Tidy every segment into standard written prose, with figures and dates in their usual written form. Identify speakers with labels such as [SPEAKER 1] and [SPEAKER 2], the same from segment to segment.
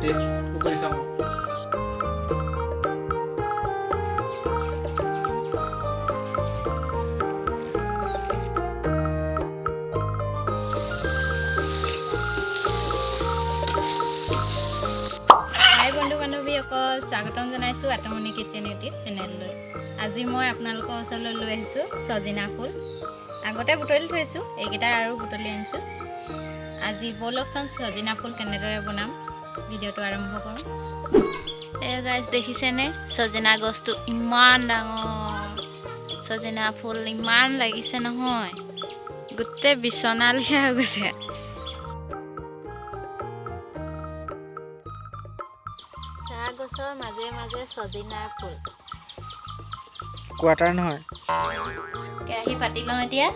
[SPEAKER 1] টেষ্টটো কৰি চাওঁ।
[SPEAKER 2] হাই বন্ধু বান্ধৱীসকল, স্বাগতম জনাইছোঁ আতমণি কিটচেন ইউটিউব চেনেললৈ। আজি মই আপোনালোকৰ ওচৰলৈ লৈ আহিছোঁ ছজিনা ফুল। আগতে বুটলি থৈছোঁ, এইকেইটা আৰু বুটলি আনিছোঁ। আজি ব'লকচোন ছজিনা ফুল কেনেদৰে বনাম, ভিডিঅ'টো আৰম্ভ কৰোঁ।
[SPEAKER 3] এই গাইজ, দেখিছেনে ছজিনা গছটো ইমান ডাঙৰ, ছজিনা ফুল ইমান লাগিছে নহয়, গোটেই বিচনা লেখীয়া হৈ গৈছে। চাহ গছৰ মাজে মাজে ছজিনাৰ ফুল।
[SPEAKER 1] কোৱাৰ্টাৰ নহয়।
[SPEAKER 3] কেৰাহী পাতি লওঁ এতিয়া।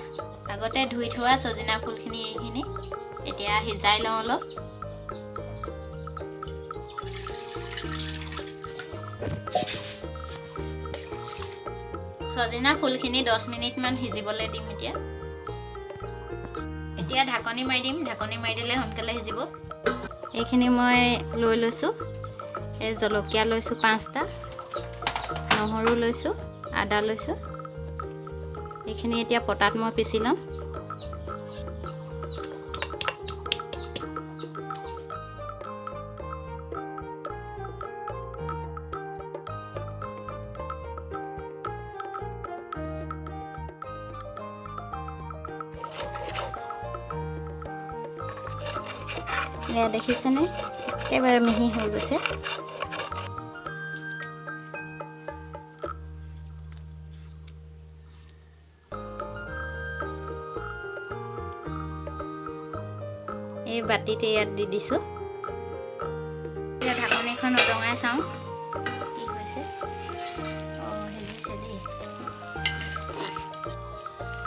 [SPEAKER 3] আগতে ধুই থোৱা ছজিনা ফুলখিনি এইখিনি এতিয়া সিজাই লওঁ অলপ। ছজিনা ফুলখিনি 10 মিনিটমান সিজিবলৈ দিম এতিয়া। এতিয়া ঢাকনি মাৰি দিম। ঢাকনি মাৰি দিলে সোনকালে সিজিব। এইখিনি মই লৈ লৈছোঁ। এই জলকীয়া লৈছোঁ পাঁচটা, নহৰু লৈছোঁ, আদা লৈছোঁ। এইখিনি এতিয়া পটাত মই পিচি ল'ম। এয়া দেখিছেনে, একেবাৰে মিহি হৈ গৈছে। এই বাতিতে ইয়াত দি দিছোঁ। এতিয়া ঢাকনিখন উদঙাই চাওঁ কি হৈছে। অঁ, সিজিছে দেই।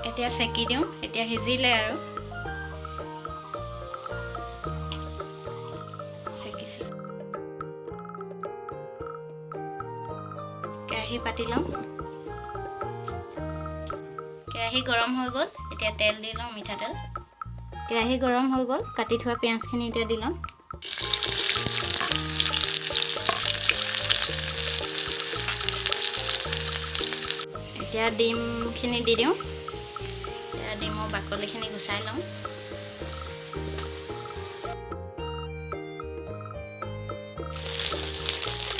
[SPEAKER 3] এতিয়া চেকি দিওঁ। এতিয়া সিজিলে আৰু চেকিছোঁ। কেৰাহী পাতি লওঁ। কেৰাহী গৰম হৈ গ'ল। এতিয়া তেল দি লওঁ, মিঠাতেল। কেৰাহী গৰম হৈ গ'ল। কাটি থোৱা পিঁয়াজখিনি এতিয়া দি ল'ম। এতিয়া ডিমখিনি দি দিওঁ। এতিয়া ডিমৰ বাকলিখিনি গুচাই লওঁ।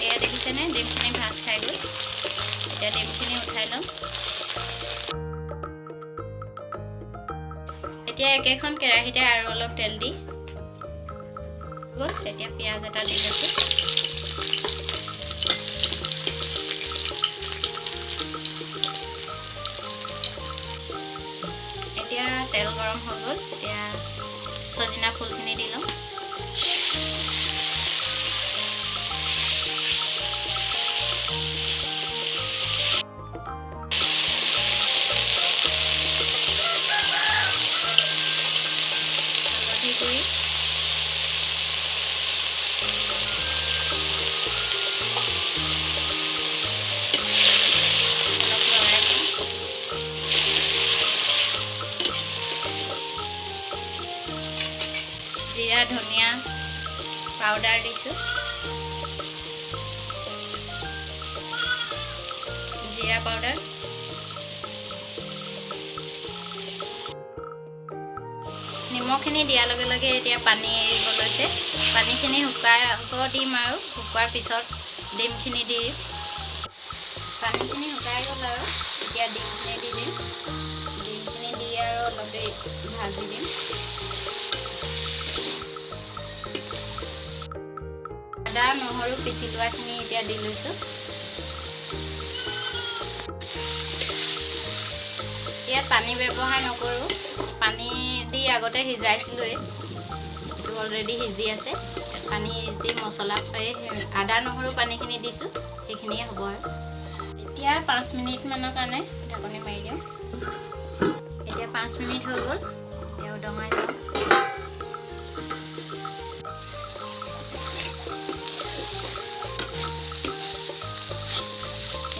[SPEAKER 3] এয়া দেখিছেনে, ডিমখিনি ভাজ খাই গ'ল। এতিয়া ডিমখিনি উঠাই ল'ম। এতিয়া একেখন কেৰাহীতে আৰু অলপ তেল দি গ'ল। এতিয়া পিঁয়াজ এটা দি লৈছোঁ। এতিয়া তেল গৰম হৈ গ'ল। এতিয়া ছজিনা ফুলখিনি দি লওঁ। হালধি গুড়ি, অলপ লৰাই দিম। জিৰা ধনিয়া পাউডাৰ দিছোঁ, জিৰা পাউডাৰ। নিমখখিনি দিয়াৰ লগে লগে এতিয়া পানী এৰিব লৈছে। পানীখিনি শুকাব দিম আৰু শুকোৱাৰ পিছত ডিমখিনি দি। পানীখিনি শুকাই গ'ল আৰু এতিয়া ডিমখিনি দি দিম। ডিমখিনি দি আৰু অলপ দেৰি ভাজি দিম। আদা নহৰু পিচি লোৱাখিনি এতিয়া দি লৈছোঁ। ইয়াত পানী ব্যৱহাৰ নকৰোঁ। পানী দি আগতে সিজাইছিলোঁৱেই, এইটো অলৰেডি সিজি আছে। পানী যি মছলা, এই আদা নহৰু পানীখিনি দিছোঁ, সেইখিনিয়ে হ'ব। আৰু এতিয়া 5 মিনিটমানৰ কাৰণে ঢাকনি মাৰি দিওঁ। এতিয়া 5 মিনিট হৈ গ'ল। এতিয়া উদঙাই যাওঁ।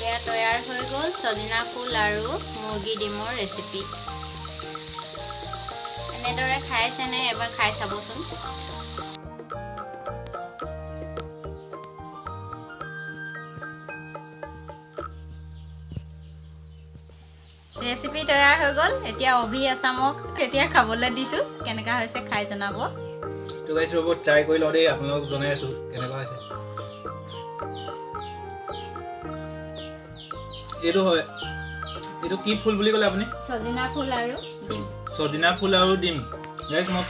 [SPEAKER 3] এয়া তৈয়াৰ হৈ গ'ল ছজিনা ফুল আৰু মুৰ্গী ডিমৰ ৰেচিপি। এনেদৰে খাইছেনে? এবাৰ খাই চাবচোন। ৰেচিপি তৈয়াৰ হৈ গ'ল। এতিয়া অভি আছামক এতিয়া খাবলৈ দিছোঁ, কেনেকুৱা হৈছে খাই জনাব।
[SPEAKER 1] তো গাইছ, ৰ'ব, ট্ৰাই কৰি লওঁ দেই, আপোনালোকক জনাই আছোঁ কেনেকুৱা হৈছে। এইটো হয়, এইটো কি ফুল বুলি ক'লে আপুনি?
[SPEAKER 3] ছজিনা ফুল আৰু ডিম।
[SPEAKER 1] ছজিনা ফুল আৰু ডিম। গাইছ, মই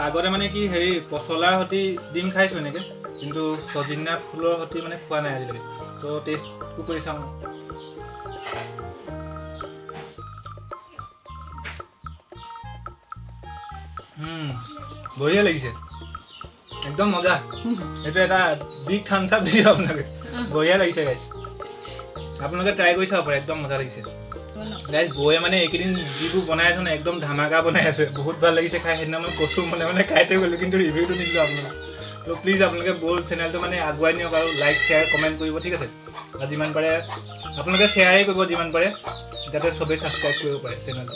[SPEAKER 1] আগতে মানে কি হেৰি পচলাৰ সৈতে ডিম খাইছোঁ এনেকৈ, কিন্তু ছজিনা ফুলৰ সৈতে মানে খোৱা নাই আজিলৈকে। তো টেষ্টটো কৰি চাওঁ। বঢ়িয়া লাগিছে, একদম মজা। এইটো এটা বিগ থামছ আপ দিছোঁ আপোনালোকে। বঢ়িয়া লাগিছে গাইছ, আপোনালোকে ট্ৰাই কৰি চাব পাৰে, একদম মজা লাগিছে। গাইছ, বৌয়ে মানে এইকেইদিন যিবোৰ বনাই আছে ন, একদম ধামাকা বনাই আছে, বহুত ভাল লাগিছে খাই। সেইদিনা মই কচু মনে মনে খাই থৈ গ'লোঁ, কিন্তু ৰিভিউটো নিদিলোঁ আপোনালোক। তো প্লিজ আপোনালোকে বৌৰ চেনেলটো মানে আগুৱাই নিয়ক আৰু লাইক, শ্বেয়াৰ, কমেণ্ট কৰিব, ঠিক আছে? আৰু যিমান পাৰে আপোনালোকে শ্বেয়াৰেই কৰিব যিমান পাৰে, যাতে চবেই ছাবস্ক্ৰাইব কৰিব পাৰে চেনেলটো।